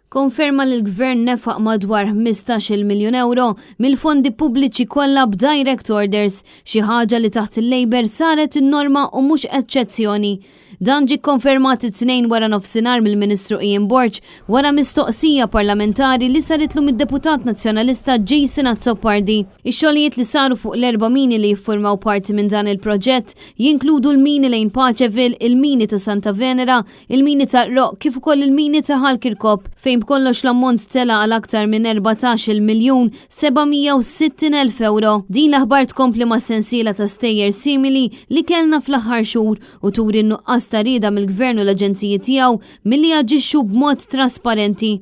Konferma li l-Gvern nefaq madwar 15-il miljun ewro mill-fondi pubbliċi kollha b'direct orders, xi ħaġa li taħt il-Labour saret in-norma u mhux eċċezzjoni. Dan ġie kkonfermat it-Tnejn wara nofsinhar mill-Ministru Ian Borg wara mistoqsija parlamentari li saritlu mid-Deputat Nazzjonalista Jason Azzopardi. Ix-xogħlijiet li saru fuq l-erba' mini li jiffurmaw parti minn dan il-proġett jinkludu l-mini lejn Paceville, il-mini ta' Santa Venera, il-mini tal-Qroqq kif ukoll il-mini ta' Ħal Kirkop, fejn b'kollox l-ammont tela' għal aktar minn 14-il miljun 760 elf ewro. Din l-aħbar tkompli ma' sensiela ta' stejjer simili li kellna fl-aħħar xhur u turi n-nuqqas ta' rieda mill-Gvern u l-aġenziji tiegħu milli jaġixxu b'mod trasparenti.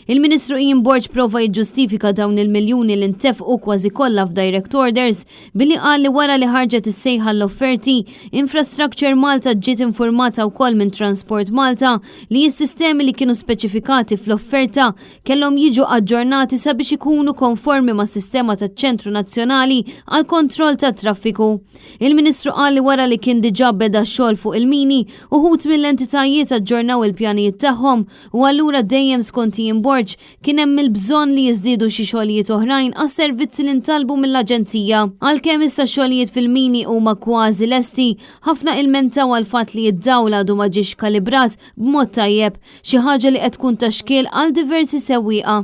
Il-Ministru Ian Borg prova jiġġustifika dawn il-miljuni li ntefqu kważi kollha f'direct orders billi qal li wara li ħarġet is-sejħa għall-offerti, Infrastructure Malta ġiet infurmata wkoll minn Transport Malta li s-sistemi li kienu speċifikati fl-offerta kellhom jiġu aġġornati sabiex ikunu konformi mas-sistema taċ-Ċentru Nazzjonali għall-Kontroll tat-Traffiku. Il-Ministru qal li wara li kien diġà beda x-xogħol fuq il-mini, uħud mill-entitajiet aġġornaw il-pjanijiet tagħhom u allura dejjem skont Ian Borg kien hemm il-bżonn li jiżdiedu xi xogħlijiet oħrajn għas-servizzi li ntalbu mill-aġenzija. Għalkemm issa x-xogħlijiet fil-mini huma kważi lesti, ħafna ilmentaw għall-fatt li d-dawl għadu ma ġiex kalibrat b'mod tajjeb, xi ħaġa li qed tkun ta' xkiel għal diversi sewwieqa.